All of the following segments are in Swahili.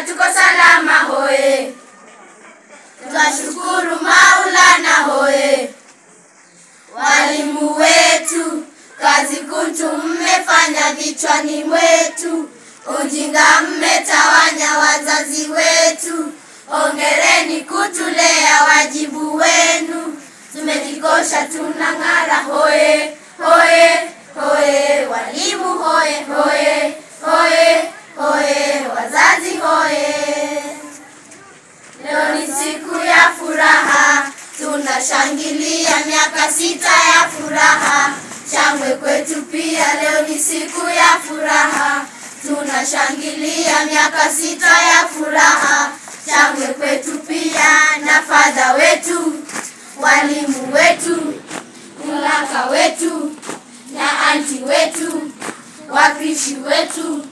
tuko salama hoye. Twashukuru Maulana hoye. Walimu wetu, kazi kuntu mmefanya vichwani mwetu, ujinga mmetawanya wazazi wetu. Hongereni kutulea wajibu wenu, tumejikosha tunang'ara hoye, hoye, hoye. Walimu hoye, hoye, hoye, hoye, wazazi hoye. Leo ni siku ya furaha, tunashangilia miaka 6 ya furaha. Shangwe kwetu pia, leo ni siku ya furaha, tunashangilia miaka 6 ya furaha. Shangwe kwetu pia na fadha wetu, walimu wetu, mulaka wetu, na anti wetu, wapishi wetu,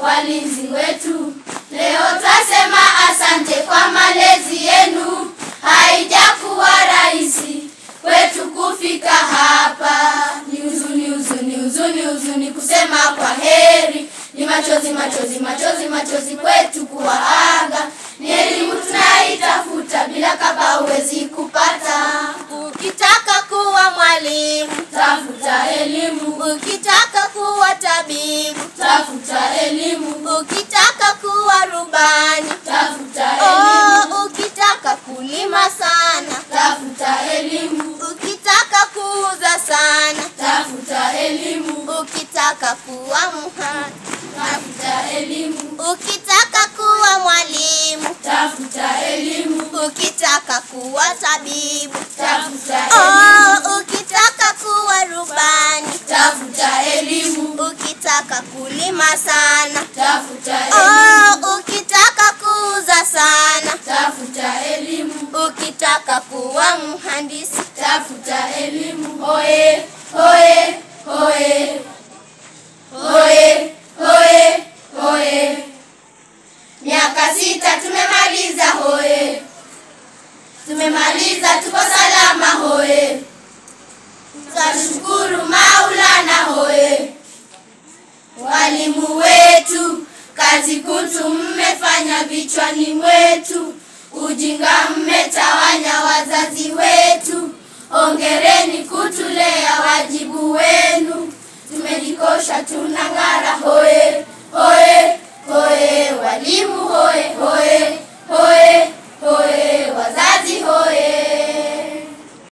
walinzi wetu. Leo twasema asante kwa malezi yenu, haijakuwa rahisi kwetu kufika hapa. Ni huzuni, huzuni, huzuni, huzuni kusema kwa heri, ni machozi, machozi, machozi, machozi kwetu kuwaaga. Ni elimu tunaitafuta, bila kaba huwezi kupata. Ukitaka kuwa mwalimu, tafuta elimu. Ukitaka kuwa tabibu, tafuta elimu. Ukitaka kuwa rubani, tafuta elimu. Oh, ukitaka kulima sana, tafuta elimu. Ukitaka kuuza sana, tafuta elimu. Ukitaka kuwa mhani, tafuta elimu. Ukitaka kuwa mwalimu, tafuta elimu. Ukitaka kuwa tabibu, tafuta elimu. Oh, ukitaka kuwa rubani, tafuta elimu. Ukitaka kulima sana, tafuta elimu. Oh, ukitaka kuuza sana, tafuta elimu. Ukitaka kuwa mhandisi, tafuta elimu. Hoye, hoye, hoye. Hoye, hoye, hoye. Miaka 6 tumemaliza hoye. Tumemaliza tuko salama hoye. Twashukuru Maulana hoye. Walimu wetu, kazi kuntu mmefanya vichwani mwetu, ujinga mmetawanya wazazi wetu. Hongereni kutulea wajibu wenu, tumejikosha tunang'ara hoye, hoye, hoye. Walimu hoye, hoye, hoye,